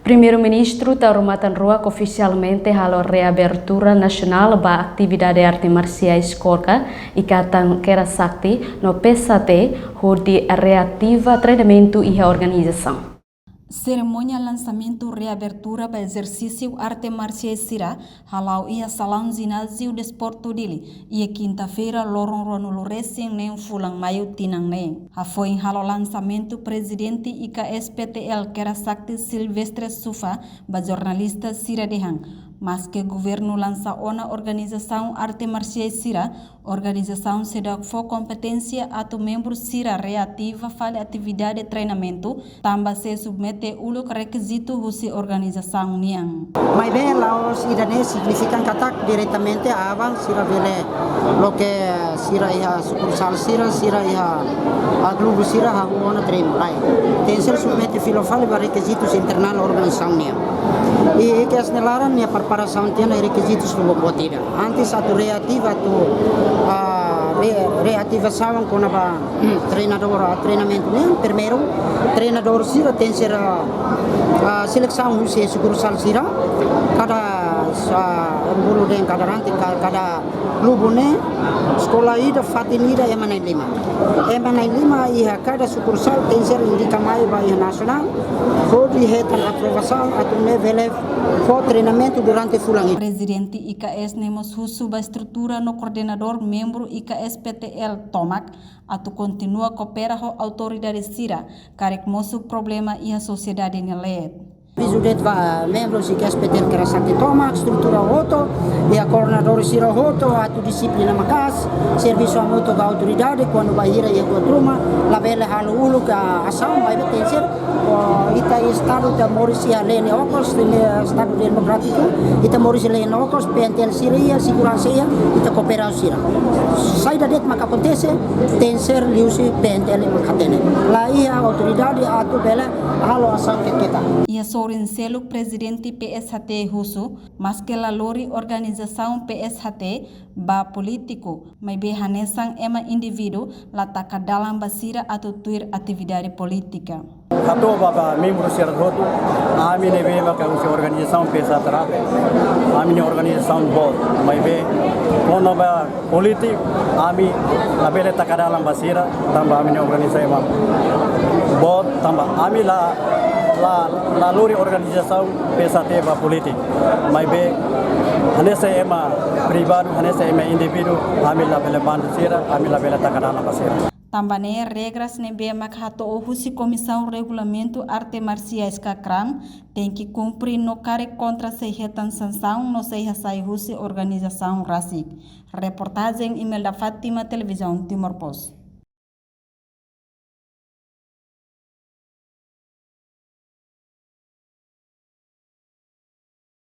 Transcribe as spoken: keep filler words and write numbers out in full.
Primeiru-Ministru Taur Matan Ruak ofisialmente halo reabertura nasionál ba atividade arte marsiais KORKA, Ikatan Kera Sakti no P S H T, hodi reativa treinamentu iha organizasaun. Serimónia lansamentu reabertura ba ezersísiu arte marsiais sira hala'o iha salaun jináziu desportu Dili, iha kinta-feira loron ruanulu resin neen fulan Maiu tinan ne'e. Hafoin halo lansamentu, Prezidente I K S P T L Kera Sakti Silvestre Sufa ba jornalista sira dehan, maske governu lansa ona organizasaun arte marsiais sira, organizasaun seidauk fó kompeténsia atu membru sira reativa fali atividade treinamentu, tanba sei submete uluk rekizitu husi organizasaun nian. Maibé la'ós ida-ne'e signifika katak diretamente aban sira bele loke sira iha sukursál sira, sira iha, ah, klubu sira hahú ona treinu, lae. Tenke ser submete fila fali ba rekizitus internál organizasaun nian. I, i ke asnelaran nia preparasaun tiha ona rekizitus lubuk buat ida. Antes atu reativa atu, ah, re-, reativasaun kona-ba treinadór, ah, treinamentu ne'e, primeiru, treinadór sira tenke ser, ah, ah, selesaun husi sukursál sira, kada, ah, bolu dehan kada ranting, ka-, kada klubu ne'e, eskola ida, fatin ida, ema na'in-lima. Ema na'in-lima iha kada sukursál tenke ser indika mai ba iha nasionál, hodi hetan aprovasaun atu nune'e bele fó treinamentu durante fulan ida. Prezidente I K S ne'e mós husu ba estrutura no koordenadór membru I K S P T L tomak atu kontinua koopera ho autoridade sira, karik mosu problema iha sosiedade nia leet. Avizu de'it ba membru I K S P T L Kera Sakti tomak, estrutura hotu, iha koordenadór sira hotu, atu dixiplina maka'as, servisu hamutuk ba autoridade, kuandu bainhira iha buat ruma, labele halo uluk asaun, maibé tenke ser, oh, ita estadu ita moris iha lei nia okos, lei estadu demokrátiku, ita moris iha lei nia okos, P N T L sira iha, seguransa iha, ita koopera ho sira. Saida de'it maka akontese, tenke ser liuhusi P N T L maka hatene. La iha autoridade atu bele halo asaun ketak-ketak. Iha sorin seluk, Prezidente P S H T husu, maske la lori organizasaun P S H T ba polítiku, maibé hanesan ema indivíduu la taka dalan ba sira atu tuir atividade polítika. Hato'o ba, ba membru sira hotu, ami ne'ebé maka husi organizasaun P S H T, ami-nia organizasaun boot, maibé kona-ba polítiku, ami labele taka dalan ba sira, tanba ami-nia organizasaun ema boot, tanba ami la, la, la lori organizasaun P S H T ba polítiku. Maibé, hanesan ema privadu, hanesan ema indivíduu, ami labele bandu sira, ami labele taka dalan ba sira. Tanba ne'e regras ne'ebé mak hato'o husi Komisaun Regulamentu Arte Marsiais ka KRAM tenke kumpre no karik kontra sei hetan sansaun no sei hasai husi organizasaun rasik. Reportajen Imelda Fátima, Televizaun Timor Post.